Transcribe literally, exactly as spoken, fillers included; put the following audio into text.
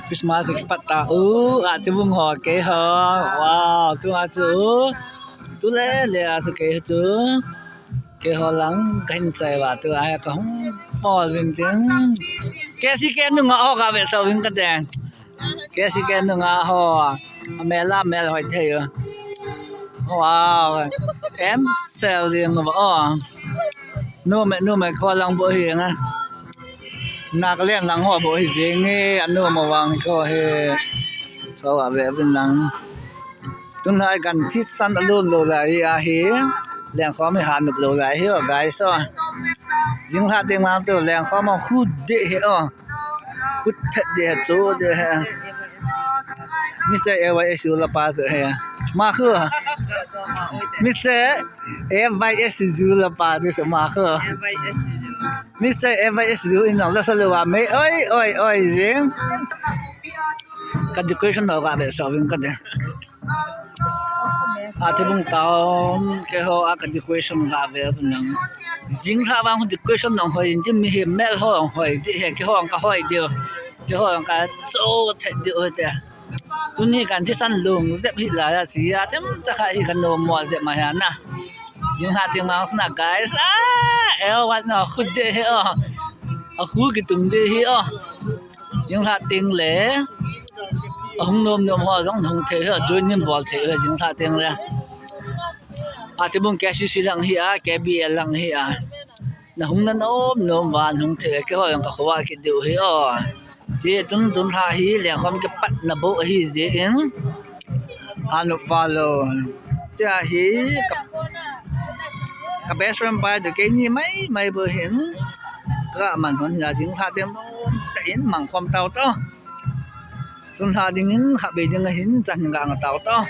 Christmas kipat ta u, a chu bung ho keiho. Wow, tu a chu. Tu le le a chu keiho chu. Keiho lang kahin chai va tu a kahung pol vin tin. K C K nunga ho kave so vin kate. K C K nunga ho. Mela mel hoi thei u. Wow. Em sel ding va o. Numei, numei kho lang bou hi nga. Nagaland lang ho bou hi jing e, anu mo vang kho hi. Kho a ve vin lang. Tun lai kan thisan alou lou lai hi a hi. Lengkhom hi hanop lou lai hi o, guys o. Jing lha teng mang tu lengkhom a hu de hi o. Khut thet de he, chu de he. Mister A Y S U la pa chu he. Ma khu. Mister A Y S U la pa chu ma khu. Mister A Y S U in la sa lo wa me. Oi, oi, oi, jing. Ka decoration ho kave so vin kate. A thibung town keiho a ka decoration kave nang. Jing lha vang decoration nang hoi, ti mi hi mel ho hoi, ti he keiho ka hoi diu. Keiho ka cho the diu te. Tuni kan thisan lung jep hi la ya chi a them ta kha hi kan no mo jep ma ya na. Jing lha teng mang sna, guys. Ah, el wat na khu de he o. A khu kitum de he o. Jing lha teng le. Ahung nom nom ho jong hung thei he, join in bol thei he, jing lha teng le. A thibung K C C lang hi a, K B L lang hi a. Na hung na nom nom van hung thei, keiho jong ka kho a kit diu hi o. Ti tun tun lha hi lengkhom kipat na bou hi jeh in. Hanop va lou. Tia hi ka, ka best friend pa tu keini mai mai bou hin. Ka man hon hi a jing lha teng nom ta in mang khom tau tau. Tun lha ding in kha be ding a hin chan hin ka nga tau tau.